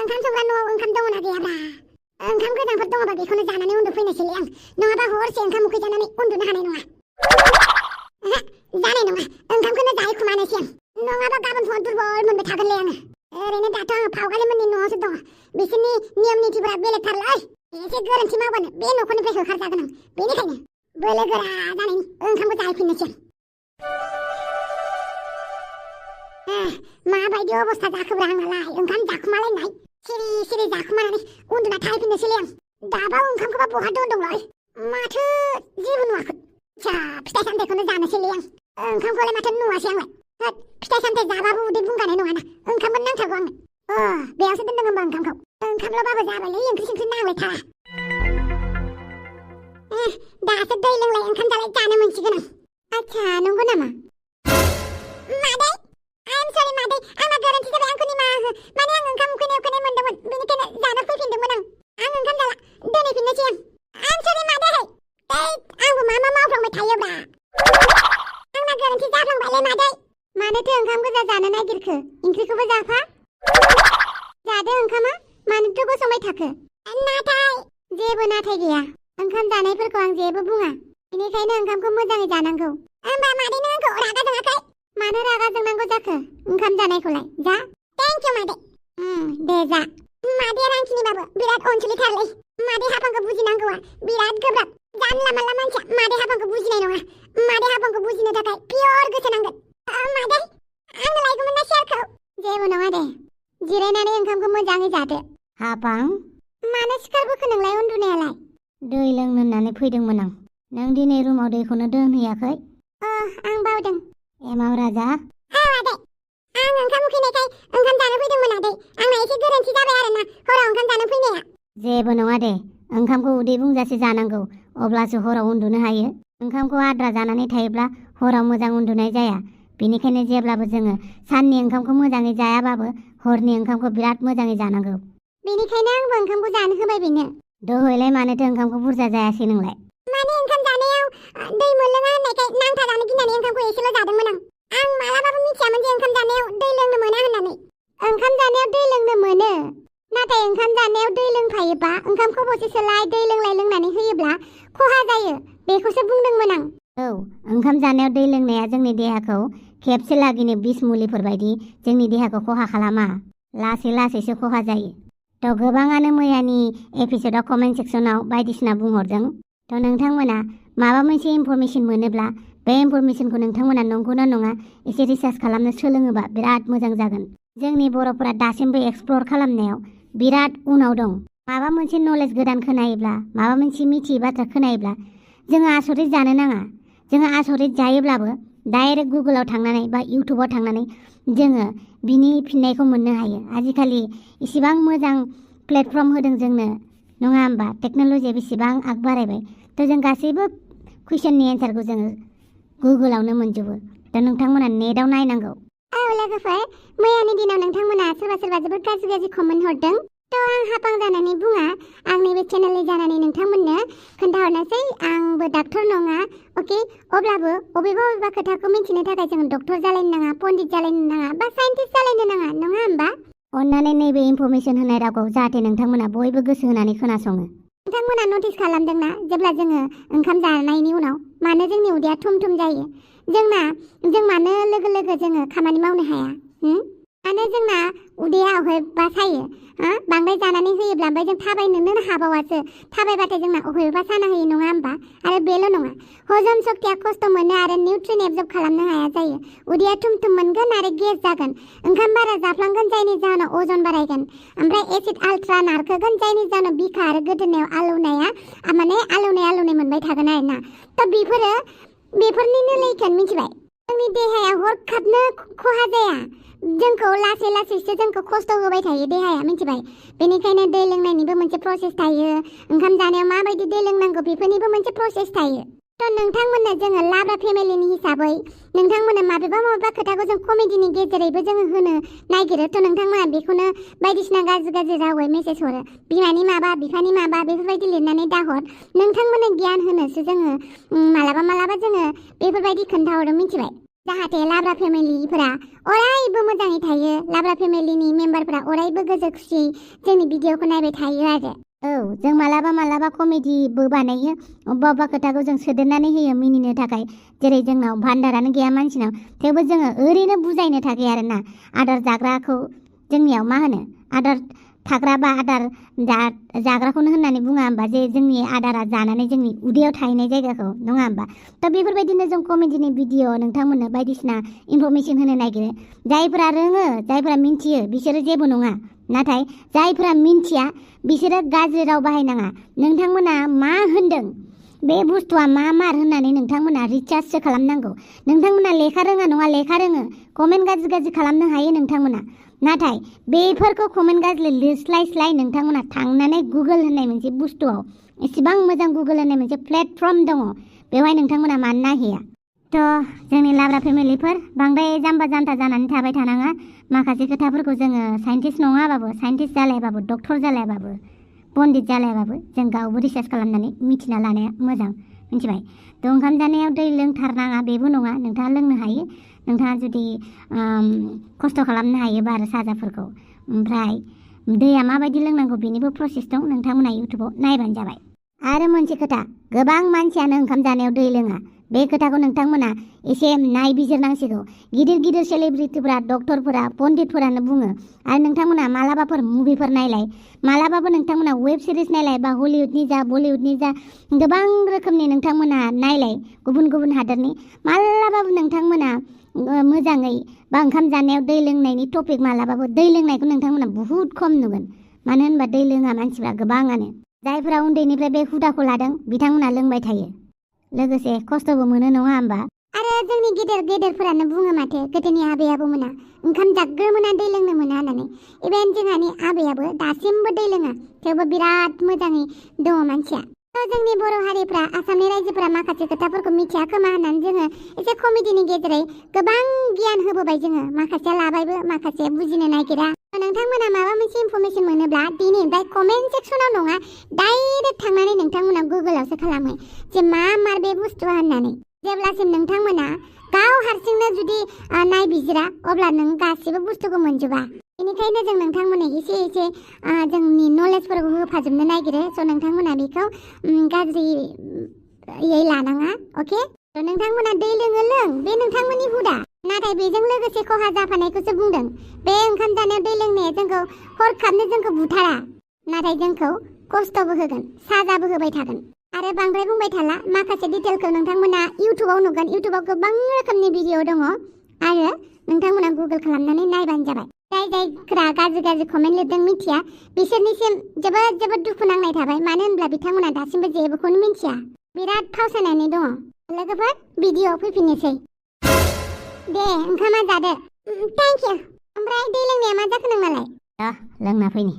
ओंखाम संग्रा न'आव ओंखाम दङना गैयाब्रा ओंखाम गोजांफोर दङबा बेखौनो जानानै उन्दुफैनोसैलै आं नङाबा हरसे ओंखाम उखै जानानै उन्दुनो हानाय नङा जानाय नङा ओंखामखौनो जाहैखुमानोसै आं नङाबा गाबोन फुङाव दुरबल मोनबाय थागोनलै आङो ओरैनो दाथ' आङो फावगालिमोननि न'आवसो दङ बिसोरनि नियम निथिफोरा बेलेगथारलै एसे गोरोन्थि मावबानो बे न'खरनिफ्राय होखारजागोन आं बेनिखायनो बोलो गोरा जानायनि ओंखामखौ जाहैफिननोसै आं माबायदि अबस्था जाखोब्रा आंनालाय ओंखाम जाखुमालायनाय सिरि सिरि जाखुमानानै उन्दुना थाहैफिननोसैलै आं दाबा ओंखामखौबा बहा दोनदोंलै माथो जेबो नुवाखै फिथाइ सामथाइखौनो जानोसैलै आं ओंखामखौलाय माथो नुवासै आंलाय फिथाइ सामथाइ जाबाबो उदै बुंगानाय नङाना ओंखामखौनो नांथारगौ आंनो बेयावसो दोनदों होनबा ओंखामखौ ओंखामल'बाबो जाबायलै ओंख्रि संख्रि नांलायथारा दासो दै लोंलाय ओंखाम जालाय जानो मोनसिगोन आं आच्छा नंगौ नामा मादै आइम सरि मादै आंना गोरोन्थि जाबाय आंखौ निमाहा हो माने आं ओंखाम उखैनाय मोनदोंमोन बेनिखायनो जानो फैफिनदोंमोन आं ओंखाम जाला दोनहैफिननोसै आं सरि मादै आंबो मा मावफ्लांबाय थायोब्रा आंना गोरोन्थि जाफ्लांबायलै मादै मानोथो ओंखाम गोजा जानो नागिरखो ओंख्रिखौबो जाफा जादो ओंखामा मानोथो गसंबाय थाखो नाथाय जेबो नाथाय गैया ओंखाम जानायफोरखौ आं जेबो बुङा बेनिखायनो ओंखामखौ मोजाङै जानांगौ होमबा मादै नों आंखौ रागा जोङाखै मानो रागा जोंनांगौ जाखो ओंखाम जानायखौलाय जा थेंक इउ मादै दे जा मादैया रांखिनिबाबो बिराद अनसुलिथारलै मादै हाफांखौ बुजिनांगौआ बिराद गोब्राब जानला मानला मानसिया मादै हाफांखौ बुजिनाय नङा मादै हाफांखौ बुजिनो थाखाय पियर गोसो नांगोन मादै आंनो लायगौमोन ना शेयारखौ जेबो नङा दे जिरायनानै ओंखामखौ मोजाङै जादो हाफां मानो सिखारबोखो नोंलाय उन्दुनायालाय दै लोंनो होननानै फैदोंमोन आं नों दिनै रुमाव दैखौनो दोनहैयाखै आं बावदों एमाव राजा आदै आं ओंखाम उखैनायखाय ओंखाम जानो फैदोंमोन आदै आंना एसे गोरोन्थि जाबाय आरोना हराव ओंखाम जानो फैनाया जेबो नङा दे ओंखामखौ उदै बुंजासे जानांगौ अब्लासो हराव उन्दुनो हायो ओंखामखौ आद्रा जानानै थायोब्ला हराव मोजां उन्दुनाय जाया बेनिखायनो जेब्लाबो जोङो साननि ओंखामखौ मोजाङै जायाबाबो हरनि ओंखामखौ बिराद मोजाङै जानांगौ बेनिखायनो आंबो ओंखामखौ जानो होबाय बेनो दहायलाय मानोथो ओंखामखौ बुरजा जायासै नोंलाय माने ओंखाम जानायाव दै मोनलोङा होननायखाय नांथा जानो गिनानै ओंखामखौ एसेल' जादोंमोन आं मालाबाबो मिथियामोन जे ओंखाम जानायाव दै लोंनो मोना होननानै ओंखाम जानायाव दै लोंनो मोनो नाथाय ओंखाम जानायाव दै लोंफायोबा ओंखामखौ बोथिसेलाय दै लोंनानै होयोब्ला खहा जायो बेखौसो बुंदोंमोन आं ओंखाम जानायाव दै लोंनाया जोंनि देहाखौ खेबसे लागैनो बिस मुलिफोर बायदि जोंनि देहाखौ खहा खालामा लासै लासैसो खहा जायो थ' गोबाङानो मैयानि एपिसोडआव कमेन्ट सेक्सनाव बायदिसिना बुंहरदों थ' नोंथांमोना माबा मोनसे इनफरमेसन मोनोब्ला बे इनफरमेसनखौ नोंथांमोना नंगौना नङा एसे रिसार्च खालामनो सोलोङोबा बिराद मोजां जागोन जोंनि बर'फोरा दासिमबो एक्सप्लर खालामनायाव बिराद उनाव दं माबा मोनसे नलेज गोदान खोनायोब्ला माबा मोनसे मिथियै बाथ्रा खोनायोब्ला जोङो आसरित जानो नाङा जोङो आसरित जायोब्लाबो डाइरेक्ट गुगोलाव थांनानै बा इउटुबाव थांनानै जोङो बिनि फिननायखौ मोननो हायो आजिखालि इसिबां मोजां प्लेटफर्म होदों जोंनो नङा होमबा टेक्न'लजिया बेसेबां आग बारायबाय थ' जों गासैबो कुइसननि एन्सारखौ जोङो गुगोलावनो मोनजोबो दा नोंथांमोना नेटआव नायनांगौ लोगोफोर मैयानि दिनाव नोंथांमोना सोरबा जोबोद गाज्रि कमेन्ट हरदों थ' आं हापां जानानै बुङा आं नैबे चेनेलनि जानानै नोंथांमोननो खोन्थाहरनोसै आंबो डाक्टर नङा अके अब्लाबो बबेबा खोथाखौ मिथिनो थाखाय जों डक्टर जालायनो नाङा पन्डित जालायनो नाङा बा साइन्टिस्ट जालायनो नाङा नङा होमबा अन्नानै नैबे इनफरमेसन होनाय रावखौ जाहाथे नोंथांमोना बयबो गोसो होनानै खोनासङो नोंथांमोना नटिस खालामदोंना जेब्ला जोङो ओंखाम जानायनि उनाव मानो जोंनि उदैया थुम जायो जों मानो लोगो जोङो खामानि मावनो हाया मानो जोंना उदैया अबेबा सायो बांद्राय जानानै होयोब्ला ओमफ्राय जों थाबायनोनो हाबावासो थाबायबाथाय जोंना अबेबा साना होयो नङा होमबा आरो बेल' नङा हजम सक्तिया खस्थ' मोनो आरो निउट्रिन एबजर्ब खालामनो हाया जायो उदैया थुम मोनगोन आरो गेस जागोन ओंखाम बारा जाफ्लांगोन जायनि जाहोनाव अजन बारायगोन ओमफ्राय एसिड आल्ट्रा नारखोगोन जायनि जाहोनाव बिखा आरो गोदोनायाव आलौनाय मोनबाय थागोन आरोना थ' बेफोरनिनो लैखोन मिथिबाय जोंनि देहाया हरखाबनो खहा जाया जोंखौ लासै लासैसो जोंखौ खस्थ' होबाय थायो देहाया मिथिबाय बेनिखायनो दै लोंनायनिबो मोनसे प्रसेस थायो ओंखाम जानायाव माबायदि दै लोंनांगौ बेफोरनिबो मोनसे प्रसेस थायो थ' नोंथांमोननो जोङो लाब्रा फेमिलिनि हिसाबै नोंथांमोननो माबेबा खोथाखौ जों कमेडिनि गेजेरैबो जोङो होनो नागिरो थ' नोंथांमोना बेखौनो बायदिसिना गाज्रि रावै मेसेज हरो बिमानि माबा बिफानि माबा बेफोरबायदि लिरनानै दाहर नोंथांमोननो गियान होनोसो जोङो मालाबा जोङो बेफोरबायदि खोन्थाहरो मिथिबाय जाहाथे लाब्रा फेमिलिफोरा अरायबो मोजाङै थायो, लाब्रा फेमिलिनि मेम्बारफोरा अरायबो गोसो खुसियै जोंनि भिडिअखौ नायबाय थायो आरो। औ, जों मालाबा कमेडिबो बानायो, अबेबा खोथाखौ जों सोदेरनानै होयो मिनिनो थाखाय, जेरै जोंनाव भान्डारानो गैया मानसिनाव, थेवबो जोङो ओरैनो बुजायनो थाखाय आरोना आदार जाग्राखौ जोंनियाव मा होनो आदार थाग्रा बा आदार जाग्राखौनो होननानै बुङा होमबा, जे जोंनि आदारा जानानै जोंनि उदैयाव थाहैनाय जायगाखौ, नङा होमबा? दा बेफोरबायदिनो जों कमेडिनि भिडिअ नोंथांमोननो बायदिसिना इनफरमेसन होनो नागिरो। जायफोरा रोङो, जायफोरा मिन्थियो बिसोरो जेबो नङा, नाथाय जायफोरा मिन्थिया बिसोरो गाज्रि राव बाहायनाङा। नोंथांमोना मा होनदों, बे बुस्थुआ मा मार होननानै नोंथांमोना रिसार्चसो खालामनांगौ। नोंथांमोना लेखा रोङा नङा, लेखा रोङो, कमेन्ट गाज्रि खालामनो हायो नोंथांमोना, नाथाय बेफोरखौ कमेन्ट गाज्रि लिरस्लाय नोंथांमोना थांनानै गुगोल होननाय मोनसे बुस्थुआव, एसेबां मोजां गुगोल होननाय मोनसे प्लेटफर्म दङ, बेवहाय नोंथांमोना मानो नायहैया? थ' जोंनि लाब्रा फेमिलिफोर बांद्राय जाम्बा जान्था जानानै थाबाय थानाङा। माखासे खोथाफोरखौ जोङो साइन्टिस्ट नङाबाबो, साइन्टिस्ट जालायाबाबो, डक्टर जालायाबाबो, पण्डित जालायाबाबो जों गावबो रिसार्च खालामनानै मिथिना लानाया मोजां, मिथिबाय? थ' ओंखाम जानायाव दै लोंथारनाङा बेबो नङा, नोंथाङा लोंनो हायो, नोंथाङा जुदि खस्थ' खालामनो हायोबा आरो साजाफोरखौ। ओमफ्राय दैया माबायदि लोंनांगौ बेनिबो प्रसेस दं, नोंथांमोना इउटुबाव नायबानो जाबाय। आरो मोनसे खोथा, गोबां मानसियानो ओंखाम जानायाव दै लोङा, बे खोथाखौ नोंथांमोना एसे नायबिजिरनांसिगौ। गिदिर सेलिब्रिटिफोरा, डक्टरफोरा, पण्डितफोरानो बुङो। आरो नोंथांमोना मालाबाफोर मुभिफोर नायलाय, मालाबाबो नोंथांमोना वेब सिरिज नायलाय, बा हलिउडनि जा बलिउडनि जा गोबां रोखोमनि नोंथांमोना नायलाय, गुबुन हादरनि, मालाबाबो नोंथांमोना मोजाङै बा ओंखाम जानायाव दै लोंनायनि टपिक मालाबाबो दै लोंनायखौ नोंथांमोना बुहुत खम नुगोन। मानो होनबा दै लोङा मानसिफ्रा गोबाङानो। जायफोरा उन्दैनिफ्राय बे हुदाखौ लादों बिथांमोना लोंबाय थायो, लोगोसे खस्थ'बो मोनो, नङा होमबा? आरो जोंनि गेदेरफोरानो बुङो माथो, गोदोनि आबै आबौमोना ओंखाम जाग्रोमोना दै लोंनो मोना होननानै। इभेन जोंहानि आबैयाबो दासिमबो दै लोङा, थेवबो बिराद मोजाङै दङ मानसिया। जोंनि बर' हारिफ्रा, आसामनि रायजोफोरा माखासे खोथाफोरखौ मिथिया खोमा होननानै जोङो एसे कमेडिनि गेजेरै गोबां गियान होबोबाय जोङो। माखासेया लाबायबो, माखासेया बुजिनो नागिरा। नोंथांमोना माबा मोनसे इनफरमेसन मोनोब्ला दिनैनिफ्राय कमेन्ट सेक्सनाव नङा, डाइरेक्ट थांनानै नोंथांमोना गुगोलावसो खालामो जे मा मार बे बुस्थुआ होननानै। जेब्लासिम नोंथांमोना गाव हारसिंनो जुदि नायबिजिरा, अब्ला नों गासिबो बुस्थुखौ मोनजोबा। बेनिखायनो जों नोंथांमोननो एसे जोंनि नलेजफोरखौ होफाजोबनो नागिरो। स' नोंथांमोना बेखौ गाज्रियै लानाङा, अके? थ' नोंथांमोना दै लोङो, लों, बे नोंथांमोननि हुदा, नाथाय बेजों लोगोसे खहा जाफानायखौसो बुंदों। बे ओंखाम जानायाव दै लोंनाया जोंखौ हरखाबनो जोंखौ बुथारा, नाथाय जोंखौ खस्थ'बो होगोन, साजाबो होबाय थागोन। आरो बांद्राय बुंबाय थाला, माखासे डिटेलखौ नोंथांमोना इउटुबाव नुगोन। इउटुबाव गोबां रोखोमनि भिडिअ दङ, आरो नोंथांमोना गुगोल खालामनानै नायबानो जाबाय। जायफोरा गाज्रि कमेन्ट लिरदों मिथिया, बिसोरनिसिम जोबोद दुखु नांनाय थाबाय। मानो होनब्ला बिथांमोना दासिमबो जेबोखौनो मिथिया, बिराद फावसायनानै दङ। लोगोफोर, भिडिअआव फैफिननोसै। दे, ओंखामा जादो। Thank you. ओमफ्राय दै लोंनाया मा जाखो नोंनालाय? लोंना फैनि।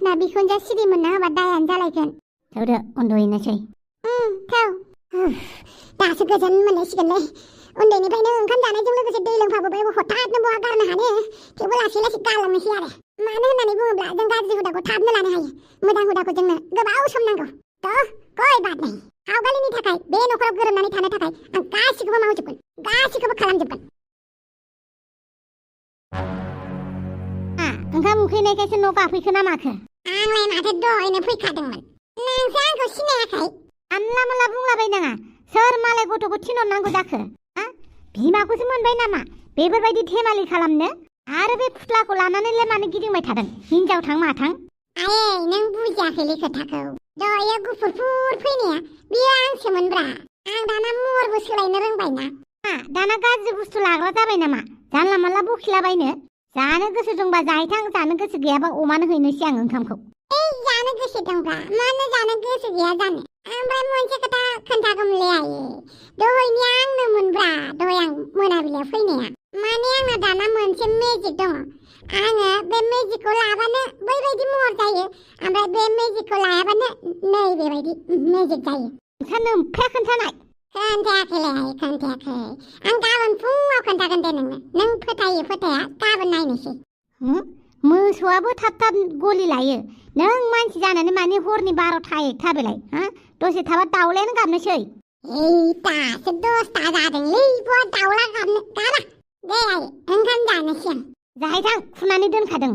दा बिखुनजोआ सिरि मोनना होबा दायानो जालायगोन। थौदो, उन्दुहैनोसै। थौ। दासो गोजोन मोनलायसिगोनलै। उन्दैनिफ्रायनो ओंखाम जानायजों लोगोसे दै लोंफाबोबाय, हथाथनो बहा गारनो हानो। थेवबो लासै गालांनोसै आरो। मानो होननानै बुङोब्ला जों गाज्रि हुदाखौ थाबनो लानो हायो, मोजां हुदाखौ जोंनो गोबाव सम नांगौ। थ' गय बाद नै। आवगायनि थाखाय, बे न'खराव गोरोबनानै थानो थाखाय आं गासिखौबो मावजोबगोन, गासिखौबो खालामजोबगोन। ओंखाम उखैनायखायसो न' गाफैखो ना माखो? आंलाय माथो दहायनो फैखादोंमोन। नोंसो आंखौ सिनायाखै? जानला मोनला बुंलाबायनाङा। सोर मालाय गथ'खौ थिनहरनांगौ जाखो? बिमाखौसो मोनबाय नामा बेफोरबायदि धेमालि खालामनो? आरो बे फुथलाखौ लानानैलाय मानो गिदिंबाय थादों? हिनजाव थां माथां? आयै, नों बुजियाखैलै खोथाखौ। दहायो गुफुरफुर फैनाया बियो आंसोमोनब्रा। आं दाना महरबो सोलायनो रोंबायना। दाना गाज्रि बुस्थु लाग्रा जाबाय नामा? जानला मोनला बखिलाबायनो? जानो गोसो दंबा जाहैथां, जानो गोसो गैयाबा अमानो हैनोसै आं ओंखामखौ। जानो गोसो दंब्रा मानो जानो गोसो गैया जानो? ओमफ्राय मोनसे खोथा खोन्थागौमोनलै आयै, दहायनिया आंनो मोनब्रा, दहाय आं मोनाबिलियाव फैनाया। माने आंना दाना मोनसे मेजिक दङ। आङो बे मेजिकखौ लाबानो बैबायदि महर जायो, ओमफ्राय बे मेजिकखौ लायाबानो नै बेबायदि मेजिक जायो। नोंसानो ओमफ्राय खोन्थानाय? खोन्थायाखै। आं गाबोन फुङाव खोन्थागोन दे नोंनो। नों फोथायो फोथाया गाबोन नायनोसै। मोसौआबो थाब गलि लायो। नों मानसि जानानै माने हरनि 12ता 1ता बेलाय? दसे थाबा दाउलायानो गाबनोसै। दासो 10ता जादोंलै बुवा दाउला गाबनो गाबा दे आइ ओंखाम जानोसै आं जाहैथां खुनानै दोनखादों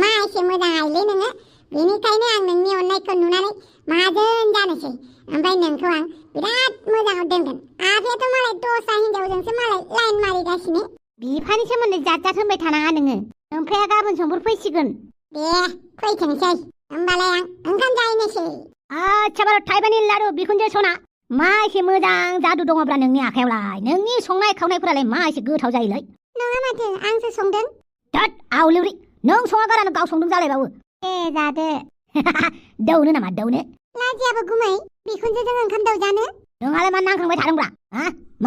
मा एसे मोजां आइलै नोङो बेनिखायनो आं नोंनि अननायखौ नुनानै माहाजोन जानोसै ओमफ्राय नोंखौ आं बिराद मोजाङाव दोनगोन आफायाथ' मालाय दस्रा हिनजावजोंसो मालाय लाइन मारिगासिनो बिफानि सोमोन्दै जात होनबाय थानाङा नोङो ओमफ्राय गाबोन समफोर फैसिगोन दे फैथोंसै होमबालाय आं ओंखाम जाहैनोसै आच्छा बार' थाइबानि लारु बिखुनजो सना मा एसे मोजां जादु दङब्रा नोंनि आखायावलाय नोंनि संनाय खावनायफोरालाय मा एसे गोथाव जायोलै नङा माथो आंसो संदों दत आवलिउरि नों सङा गारानो गाव संदों जालायबावो जादो दौनो नामा दौनो लाजियाबो गुमै बिखुनजोजों ओंखाम दौजानो नोंहालाय मा नांखांबाय थादोंब्रा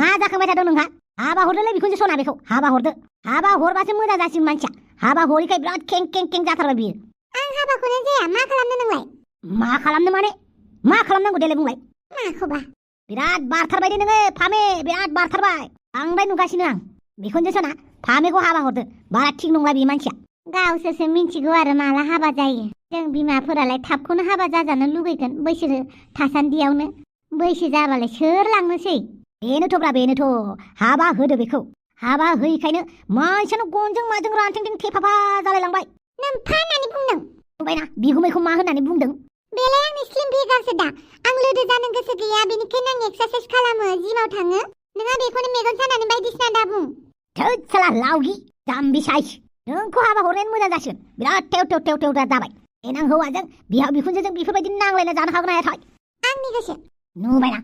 मा जाखांबाय थादों नोंहा हाबा हरदोलै बिखुनजो सना बेखौ हाबा हरदो हाबा हरबासो मोजां जासिगोन मानसिया हाबा हरिखाय बिराद कें कें कें जाथारबाय बियो आं हाबाखौनो जाया मा खालामनो नोंलाय मा खालामनो माने मा खालामनांगौ देलाय बुंलाय माखौबा बिराद बारथारबाय दे नोङो फामे बिराद बारथारबाय बांद्राय नुगासिनो आं बिखुनजो सना फामेखौ हाबा हरदो बारा थिग नंला बे मानसिया गावसोरसो मिन्थिगौ आरो माला हाबा जायो जों बिमाफोरालाय थाबखौनो हाबा जाजानो लुगैगोन बैसो थासान्दियावनो बैसो जाबालाय सोर लांनोसै बेनोथ'ब्रा बेनोथ' हाबा होदो बेखौ हाबा होयिखायनो मानसियानो गनजों माजों रानथेंथें थेफाफा जालायलांबाय नों फा होननानै बुंदों बुंबायना बिगुमैखौ मा होननानै बुंदों बेलाय आंनि स्लिम फिगारसो दा आं लोदो जानो गोसो गैया बेनिखायनो आं एक्सारसाइज खालामो जिमाव थाङो नोंहा बेखौनो मेगन सानानै बायदिसिना दा बुं थोद साला लावगि जाम्बि साइज नोंखौ हाबा हरनायानो मोजां जासिगोन बिराद थेव थेव थेव थेव जाबाय देनां हौवाजों बिहाव बिखुनजोजों बेफोरबायदि नांलायना जानो हागोन ना हायाथाय आंनि गोसो नुबायना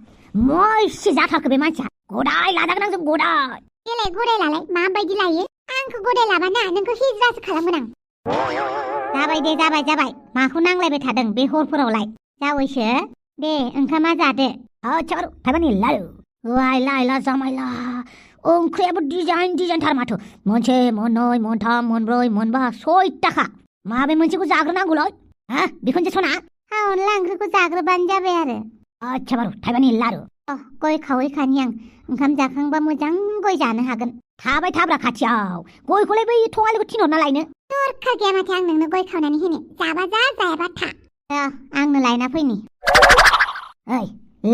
मयसे जाथारखो बे मानसिया गदाय लाजागोन आंजों गदाय देलाय गदाय लालाय माबायदि लायो आंखौ गदाय लाबाना नोंखौ हिजरासो खालामगोन आं जाबाय दे जाबाय माखौ नांलायबाय थादों बे हरफोरावलाय जावैसो दे ओंखामा जादो आच्छा थाइबानि लारु लायला जामायला ओंख्रियाबो डिजाइनथार माथो मोनसे मोननै मोनथाम मोनब्रै मोनबा 6टाखा माबे मोनसेखौ जाग्रोनांगौलै बिखुनजो सना अनला ओंख्रिखौ जाग्रोबानो जाबाय आरो आच्छा बारु थाइबानि लारु गय खावै खानि आं ओंखाम जाखांबा मोजां गय जानो हागोन थाबाय थाब्रा खाथियाव गयखौलाय बै थङालिखौ थिनहरना लायनो दरखार गैया माथो आं नोंनो गय खावनानै होनो जाबा जा जायाबा था आंनो लायना फैनि ओइ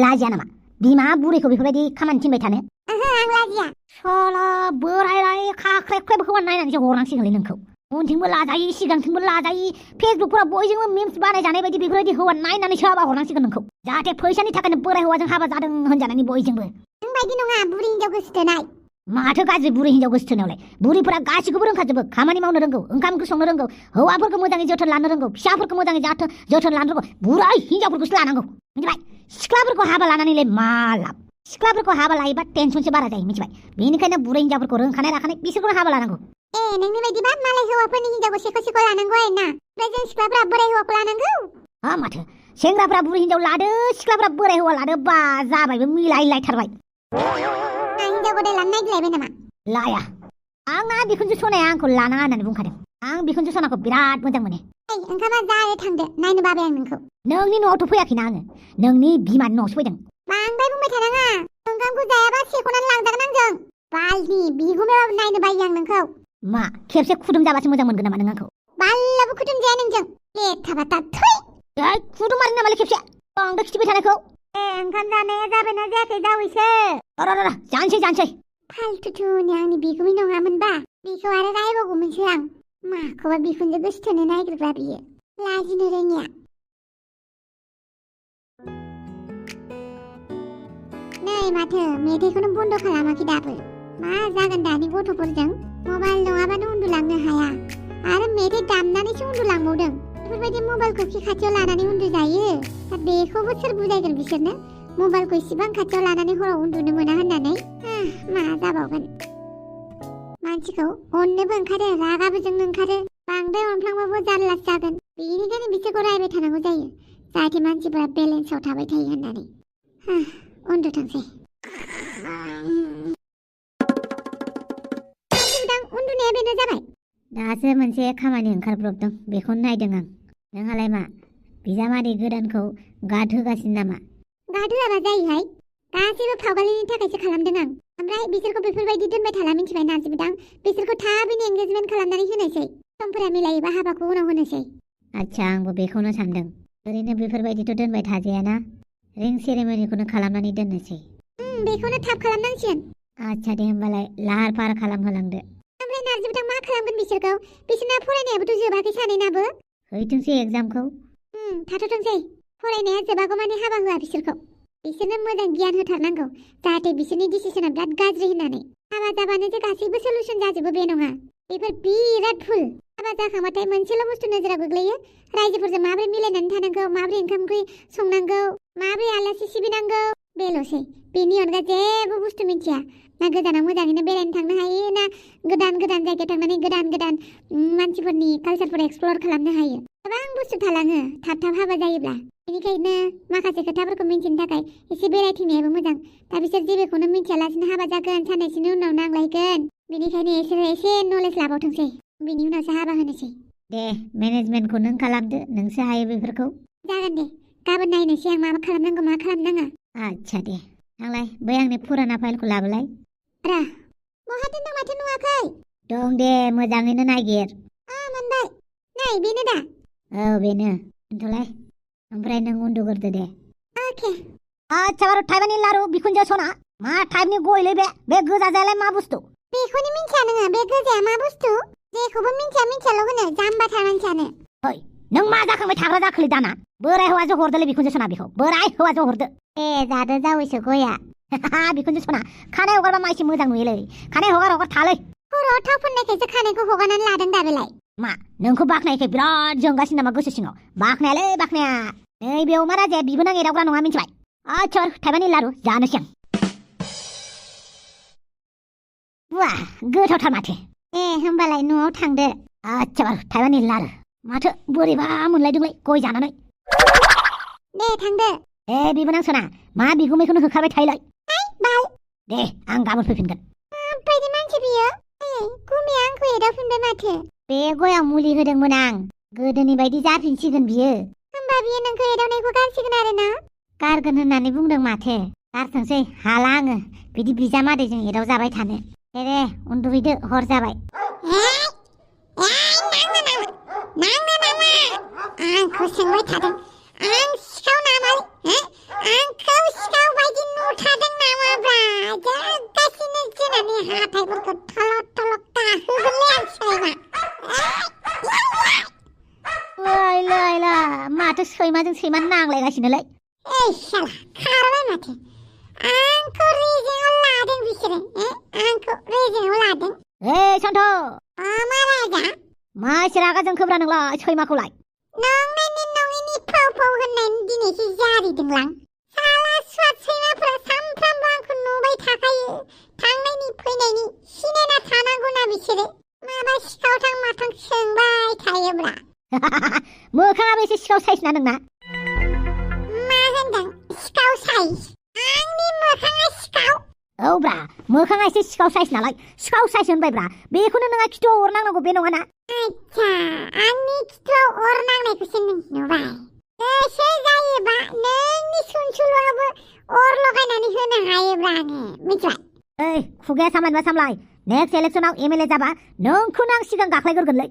लाजिया नामा बिमा बुरैखौ बेफोरबायदि खामानि थिनबाय थानो आं लाजिया साला बोरायलाय खाख्रेब हौवा नायनानैसो हरनांसिगोनलै नोंखौ उनथिंबो लाजायो सिगांथिंबो लाजायो फेसबुकफोराव बयजोंबो मिम्स बानायजानाय बायदि बेफोरबायदि हौवा नायनानैसो हाबा हरनांसिगोन नोंखौ जाहाथे फैसानि थाखायनो बोराय हौवाजों हाबा जादों होनजानानै बयजोंबो नोंबायदि नङा बुरि हिनजाव गोसोथोनाय माथो गाज्रि बुरि हिनजाव गोसोथोनायावलाय बुरिफोरा गासिखौबो रोंखाजोबो खामानि मावनो रोंगौ ओंखाम ओंख्रि संनो रोंगौ हौवाफोरखौ मोजाङै जोथोन लानो रोंगौ फिसाफोरखौ मोजाङै जोथोन लानो रोंगौ बुराय हिनजावफोरखौसो लानांगौ मिथिबाय सिख्लाफोरखौ हाबा लानानैलाय मा लाब सिख्लाफोरखौ हाबा लायोबा टेनसनसो बारा जायो मिथिबाय बेनिखायनो बुरै हिनजावफोरखौ रोंखानाय राखानाय बिसोरखौनो हाबा लानांगौ नोंनि बायदिबा मालाय हौवाफोरनि हिनजावखौ सेख' लानांगौ आरो ना ओमफ्राय जों सिख्लाफोरा बोराय हौवाखौ लानांगौ माथो सेंग्राफोरा बुरै हिनजाव लादो सिख्लाफोरा बोराय हौवा लादो बा जाबायबो मिलायलायथारबाय हिनजाव गदाय लानो नागिरलायबाय नामा लाया आंना बिखुनजो सनाया आंखौ लानाङा होननानै बुंखादों आं बिखुनजो सनाखौ बिराद मोजां मोनो ओंखामा जानो थांदो नायनो बाबाय आं नोंखौ नोंनि न'आवथ' फैयाखैना आङो नोंनि बिमानि न'आवसो फैदों बांद्राय बुंबाय थानाङा ओंखामखौ जायाबा सेख'नानै लांजागोन आंजों बालनि बिगुमायाव नायनो बायो आं नोंखौ मा खेबसे खुदुम जाबासो मोजां मोनगोन नामा नों आंखौ बाल्लाबो खुदुम जाया नोंजों लेथाबाथा थै खुदुम मारिनो नामालै खेबसे बांद्राय खिथिबाय थानायखौ ओंखाम जानाया जाबायना जायाखै जावैसो जानोसै फाल्थुथुनि आंनि बिगुमै नङामोनबा बेखौ आरो रायबावगौमोनसो आं माखौबा बिखुनजो गोसोथोनो नागिरग्रा बियो लाजिनो रोङिया नै माथो मेथाइखौनो बन्द खालामाखै दाबो मा जागोन दानि गथ'फोरजों मबाइल नङाबानो उन्दुलांनो हाया आरो मेथाइ दामनानैसो उन्दुलांबावदों बेफोरबायदि मबाइलखौ खि खाथियाव लानानै उन्दुजायो दा बेखौबो सोर बुजायगोन बिसोरनो मबाइलखौ इसिबां खाथियाव लानानै हराव उन्दुनो मोना होननानै मा जाबावगोन मानसिखौ अननोबो ओंखारो रागाबो जोंनो ओंखारो बांद्राय अनफ्लांबाबो जारलासो जागोन बेनिखायनो बिसोरखौ रायबाय थानांगौ जायो जाहाथे मानसिफोरा बेलेन्सआव थाबाय थायो होननानै उन्दुथोंसै उन्दुनाया बेनो जाबाय दासो मोनसे खामानि ओंखारब्रबदों बेखौनो नायदों आं नोंहालाय मा बिजामादै गोदानखौ गाद होगासिनो नामा गाद होआबा जायोहाय गासैबो फावगालिनि थाखायसो खालामदों आं ओमफ्राय बिसोरखौ बेफोरबायदि दोनबाय थाला मिथिबाय नाजिबदां बिसोरखौ थाबैनो एंगेजमेन्ट खालामनानै होनोसै समफोरा मिलायोबा हाबाखौ उनाव होनोसै आच्छा आंबो बेखौनो सानदों ओरैनो बेफोरबायदिथ' दोनबाय थाजायाना रिं सेरेमनिखौनो खालामनानै दोननोसै बेखौनो थाब खालामनांसिगोन आच्छा दे होमबालाय लाहार फाहार खालामहोलांदो ओमफ्राय नारजि बिथां मा खालामगोन बिसोरखौ बिसोरना फरायनायाबोथ' जोबाखै सानैनाबो हैथोंसै एग्जामखौ थाथ'थोंसै फरायनाया जोबागौ माने हाबा होआ बिसोरखौ बिसोरनो मोजां गियान होथारनांगौ जाहाथे बिसोरनि डिसिसना बिराद गाज्रि होननानै हाबा जाबानो जे गासैबो सलुसन जाजोबो बे नङा बेफोर बिराद भुल हाबा जाखांबाथाय मोनसेल' बुस्थु नोजोराव गोग्लैयो रायजोफोरजों माबोरै मिलायनानै थानांगौ माबोरै ओंखाम ओंख्रि संनांगौ माबोरै आलासि सिबिनांगौ बेल'सै बेनि अनगा जेबो बुस्थु मिथिया ना गोजानाव मोजाङैनो बेरायनो थांनो हायो ना गोदान गोदान जायगायाव थांनानै गोदान गोदान मानसिफोरनि कालचारफोर एक्सप्लर खालामनो हायो गोबां बुस्थु थालाङो थाब थाब हाबा जायोब्ला बेनिखायनो माखासे खोथाफोरखौ मिन्थिनो थाखाय एसे बेरायथिंनायाबो मोजां दा बिसोर जेबोखौनो मिथियालासिनो हाबा जागोन साननैसोनि उनाव नांलायगोन बेनिखायनो बिसोरो एसे नलेज लाबावथोंसै बिनि उनावसो हाबा होनोसै दे मेनेजमेन्टखौ नों खालामदो नोंसो हायो बेफोरखौ जागोन दे गाबोन नायनोसै आं मा खालामनांगौ मा खालामनाङा आच्छा दे आंलाय बै आंनि फुराना फाइलखौ लाबोलाय रा बहा दोनदों माथो नुवाखै दं दे मोजाङैनो नागिर मोनबाय नै बेनो दा औ बेनो दोनथ'लाय ओमफ्राय नों उन्दुग्रोदो दे अके आच्छा बारु थाइबानि लारु बिखुनजो सना मा टाइपनि गयलै बे गोजा जायालाय मा बुस्थु बेखौनो मिन्थिया नोङो बे गोजाया मा बुस्थु जेखौबो मिन्थियाल' होनो जाम्बाथार मानसियानो ओइ नों मा जाखांबाय थाग्रा जाखोलै दाना बोराय हौवाजों हरदोलै बिखुनजो सना बेखौ बोराय हौवाजों हरदो जादो जावैसो गया बिखुनजो सना खानाय हगारबा मा एसे मोजां नुयोलै खानाय हगार थालै खर'आव थाव फोननायखायसो खानायखौ हगारनानै लादों दा बेलाय मा नोंखौ बाख्नायखाय बिराद जोंगासिनो नामा गोसो सिङाव बाख्नायालै बाख्नाया नै बेयाव मा राजाया बिबोनां एदावग्रा नङा मिन्थिबाय आच्छा थाइबानि लारु जानोसै आं वाह गोथावथार माथो होमबालाय न'आव थांदो आच्छा बारु थाइबानि लारु माथो बोरैबा मोनलायदोंलै गय जानानै दे थांदो बिबोनां सना मा बिगुमैखौनो होखारबाय थायोलै बाल दे आं गाबोन फैफिनगोन बायदि मानसि बियो गुमिया आंखौ एदावफिनबाय माथो बे गयाव मुलि होदोंमोन आं गोदोनि बायदि जाफिनसिगोन बियो होमबा बियो नोंखौ एदावनायखौ गारसिगोन आरो ना गारगोन होननानै बुंदों माथो गारथोंसै हाला आङो बिदि बिजामादैजों एदाव जाबाय थानो दे उन्दुहैदो हर जाबाय आंखौ सोंबाय थादों आं सिखाव नामा आंखौ सिखाव बायदि नुथारदों नामाब्रा जागासिनो जोनानै हाथाइफोरखौ थलक थलक गाहोगोनलै आं सैमा लायला माथो सैमाजों सैमा नांलायगासिनोलै साला खारबाय माथो आंखौ रेजेंआव लादों बिसोरो आंखौ रेजेंआव लादों सन्थ मा राजा मा एसे रागा जोंखोब्रा नोंलाय सैमाखौलाय नङिनि फाव होननायनि दिनैसो जारिदोंलां साला स्वाद सैमाफोरा सामफ्रामबो आंखौ नुबाय थाखायो थांनायनि फैनायनि सिनायना थानांगौना बिसोरो माबा सिखाव थां माथां सोंबाय थायोब्रा मोखाङाबो एसे सिखाव साइज ना नोंना मा होनदों सिखाव साइज आंनि मोखाङा सिखाव औब्रा मोखाङा एसे सिखाव साइज नालाय सिखाव साइज होनबायब्रा बेखौनो नोंहा खिथुआव अरनांनांगौ बे नङाना आच्छा आंनि खिथुआव अर नांनायखौसो नों नुबाय गोसो जायोबा नोंनि सुनसुलुआवबो अर लगायनानै होनो हायोब्रा आङो मिथिबाय खुगाया सामलायबा सामलाय नेक्स्ट इलेक्सनाव एमएलए जाबा नोंखौनो आं सिगां गाख्लायग्रोगोनलै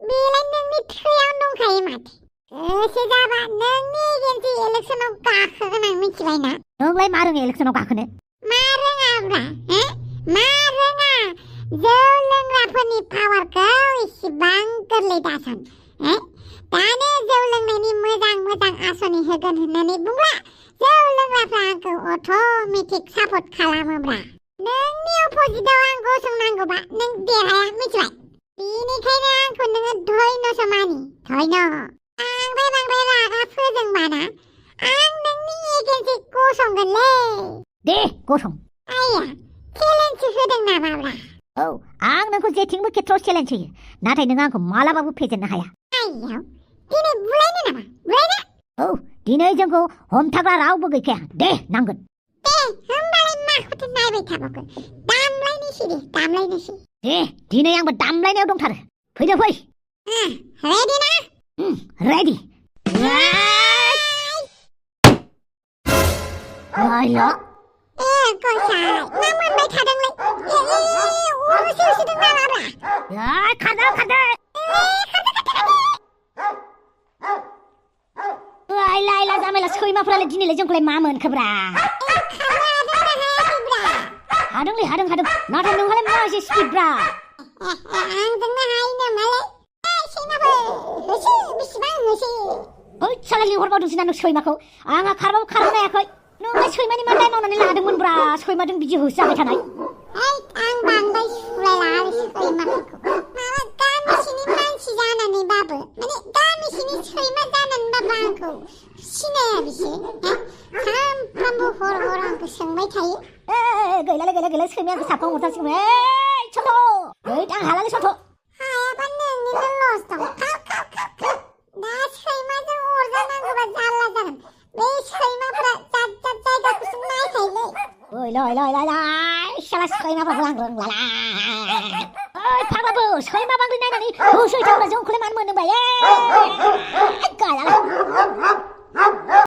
बेलाय नोंनि थैयावनो दंखायो माथो गोसो जाबा नोंनि एजेन्सि इलेक्सनाव गाखोगोन आं मिथिबायना नोंलाय मा रोङो इलेक्सनाव गाखोनो मा रोङाब्रा मा रोङा जौ लोंग्राफोरनि पावारखौ इसिबां गोरलै दासान दानो जौ लोंनायनि मोजां आसनि होगोन होननानै बुंब्ला जौ लोंग्राफ्रा आंखौ अट'मेटिक सापर्ट खालामोब्रा नोंनि अपोजिटआव आं गसंनांगौबा नों देरहाया मिथिबाय बेनिखायनो आंखौ नोङो धैन्यसो मानि बांद्राय रागा फोजोंबाना आं नोंनि एजेन्सि गसंगोनलै दे गसं आया चेलेन्ज होदों नामाब्रा आं नोंखौ जेथिंबो खेथ्रआव चेलेन्ज होयो नाथाय नों आंखौ मालाबाबो फेजेननो हाया आइयाव दिनै बुलायनो नामा बुलायनो दिनै जोंखौ हमथाग्रा रावबो गैखाया दे नांगोन दे होमबालाय माखौथो नायबाय थाबावगो दामलायनोसै दे दिनै आंबो दामलायनायाव दंथारो फैदो फै रेडि ना रेडि आया गसाय मा मोनबाय थादोंलै अरसो होसोदों नामाब्रा खारदो लायला जामेला सैमाफोरालाय दिनैलाय जोंखौलाय मा मोनखोब्रा हादोंलै हादों नाथाय नोंहालाय मा एसे स्पिडब्रा आंजोंनो हायो नामालाय सैमाफोर होसो बेसेबां होसो ओइ साला लिंहरबावदोंसो ना नों सैमाखौ आंहा खारबाबो खारनो हायाखै नोंलाय सैमानि मा दाय मावनानै लादोंमोनब्रा सैमाजों बिदि होसोजाबाय थानाय आं बांद्राय सुलायला सैमाफोरखौ माबा गामिसिनि मानसि जानानैबाबो माने गामिसिनि सैमा जानानैबाबो आंखौ सिनाया बिसोर सानफ्रामबो हर आंखौ सोंबाय थायो गैला सैमाया आंखौ साबखां हरथारसिगोन ओइ सथ' ओइ आं हालालै सथ' हायाबा नोंनिनो लस दं दा सैमाजों अरजानांगौबा जारला जागोन बे सैमाफोरा जात जायगाखौसो नायखायोलै ओइ साला सैमाफोरखौ आं रोंलाला ओइ फाग्लाबो सैमा बांद्राय नायनानै होसोहैथावब्रा जोंखौलाय मानो मोनदों बाय